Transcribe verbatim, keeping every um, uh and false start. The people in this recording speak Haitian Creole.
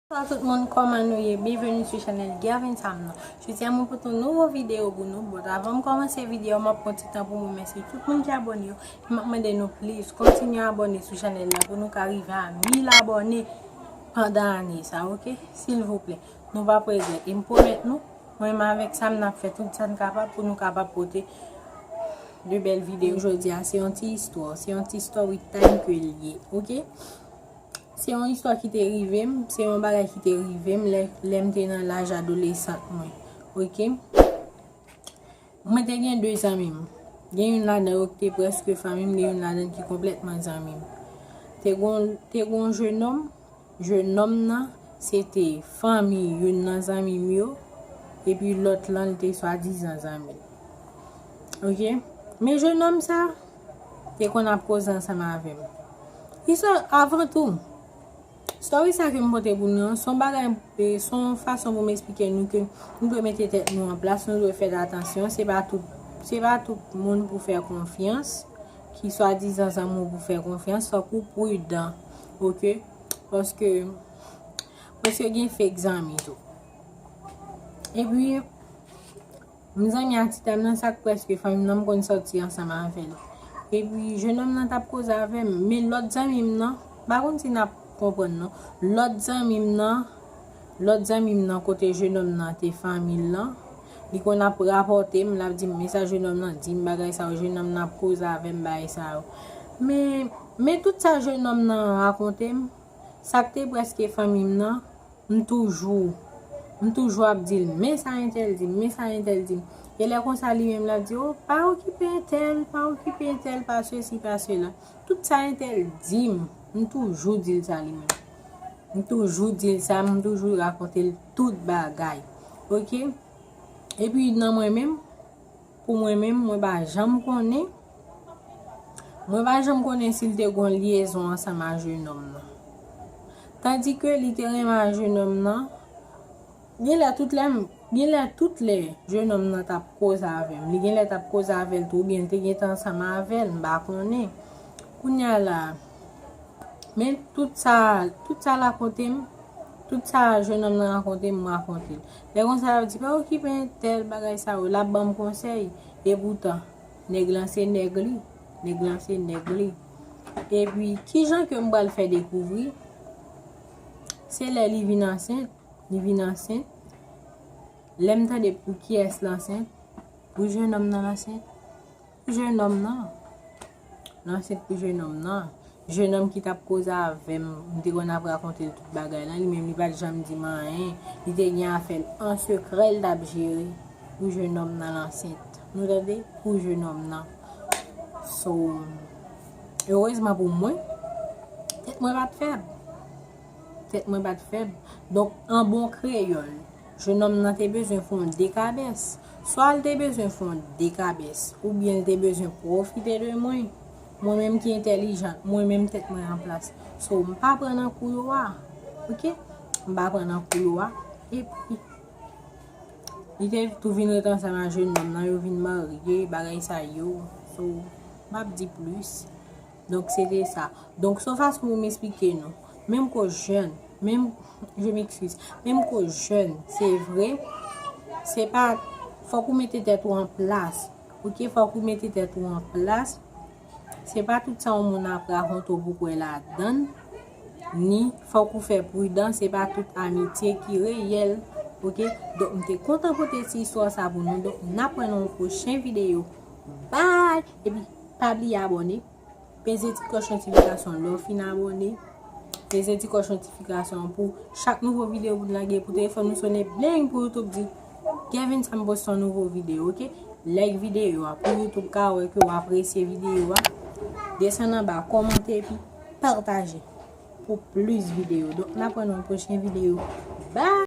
Bonsoir tout moun, kòman nou ye? Byenveni sou chanèl Gervin Sam nan. Jodi a mwen pote yon nouvo videyo pou nou. Bon, avan m kòmanse videyo, m ap pran ti tan pou m remèsye tout moun ki abòne yo. E m ap mande nou, please, kontinye abòne sou chanèl la pou nou ka rive a mil abòne pandan ane sa, oke? Silvouplè, nou p ap regrèt. E m pwomèt nou, mwen menm avèk Sam, n ap fè tout sa n kapab pou nou kapab pote de bèl videyo. Jodi a, se yon ti istwa, se yon ti story time ke l ye, oke? Se yon istwa ki te rive m, se yon bagay ki te rive m lè, lè m te nan laj adolesant mwen. Oke? Mwen te gen de zanmi m. Gen youn ladan yo ki te prèske fanmi m, gen youn ladan ki konplètman zanmi m. Te gon, te gon jenòm, jenòm nan, se te fanmi youn nan zanmi m yo, epi lòt lan, li te swadizan zanmi m. Oke? Men jenòm sa, te konn ap koze ansanm avè m. Li sò, avan tou, story sa ke m pote pou nou an, se yon bagay, e, se yon fason pou m eksplike nou ke nou dwe mete tèt nou an plas, nou dwe fè atansyon, se pa tout, se pa tout moun pou fè konfyans, ki swadizan zanmi w pou fè konfyans, fòk ou pridan, oke? Paske, paske gen fake zanmi tou. Epi, m zanmi ak ti dam nan, sa k prèske fanmi m nan, m konn sòti ansanm avè l. Epi, jenòm nan t ap koze avè m, men lòt zanmi m nan, m pa konn si n ap konprann non. Lòt zanmi m nan, lòt zanmi m nan kote jenòm nan te fanmi l lan, li konn ap rapòte m, l ap di m, men sa jenòm nan di m, bagay sa yo, jenòm nan ap koze avè m, bagay sa yo. Men, men tout sa jenòm nan rakonte m, sa k te prèske fanmi m nan, m toujou, m toujou ap di l, men sa entèl di m, men sa entèl di m. E lè konsa li menm l ap di, o, pa okipe entèl, pa okipe entèl, pa sesi, pa sela. Tout sa entèl di m, m toujou di l sa li menm. M toujou di l sa, m toujou rakonte l tout bagay. Oke? Epi nan mwen menm, pou mwen menm, mwen pa janm konnen, mwen pa janm konnen si l te gon lyezon ansanm a jenòm nan. Tandike li te renmen a jenòm nan, gen lè tout lè, gen lè tout lè jenòm nan t ap koze avè m. Li gen lè t ap koze avè l tou, oubyen l te gentan ansanm avè l, m pa konnen. Kounye a la, men tout sa, tout sa l rakonte m, tout sa jenòm nan rakonte m, m rakonte l. Lè konsa, l ap di, pa okipe entèl bagay sa yo, l ap ban m konsèy. Epoutan, nèg lan se nèg li, nèg lan se nèg li. Epi, kijan ke m pral fè dekouvri? Se lè li vin ansent, li vin ansent. Lè m tande pou kiyès l ansent, pou jenòm nan l ansent. Pou jenòm nan. L ansent pou jenòm nan. Jenòm ki t ap koze avè m, m te konn ap rakonte l tout bagay lan, li menm li pa t janm di m anyen. Li te gen afè l an sekrè l t ap jere pou jenòm nan l ansent. Nou tande? Pou jenòm nan. So, erezman pou mwen, tèt mwen pa t fèb. Tèt mwen pa t fèb. Donk, an bon kreyòl, jenòm nan te bezwen fè yon dekabès. Swa l te bezwen fè yon dekabès, oubyen l te bezwen pwofite de mwen. Mwen menm ki entèlijan, mwen menm tèt mwen an plas. So, m pa pran nan kou yo a. Oke? M pa pran nan kou yo a. Epi, li te tou vin ret ansanm a jenòm nan, yo vin marye, bagay sa yo. So, m ap di plis. Donk, se te sa. Donk, se yon fason pou m eksplike nou. Menm ke w jèn, menm, je m'excuse, menm ke w jèn, se vre, se pa, fòk ou mete tèt ou an plas. Oke, fòk ou mete tèt ou an plas. Se pa tout sa yon moun ap rakonte w pou kwè ladan l, ni fòk ou fè pridan, se pa tout amitye ki reyèl. Oke? Donk, m te kontan pote ti istwa sa pou nou. Donk, n ap wè nan yon pwochen videyo. Bye! Epi, pa bliye abòne. Peze ti klòch notifikasyon lè w fin abòne. Peze ti klòch notifikasyon an pou chak nouvo videyo pou n lage pou telefòn ou sone bling pou YouTube di Kevin Sam poste yon nouvo videyo, oke? Like videyo a pou YouTube ka wè ke w apresye videyo a. Desann anba, kòmante epi pataje pou plis videyo. Donk, n ap wè nan yon pwochen videyo. Bye!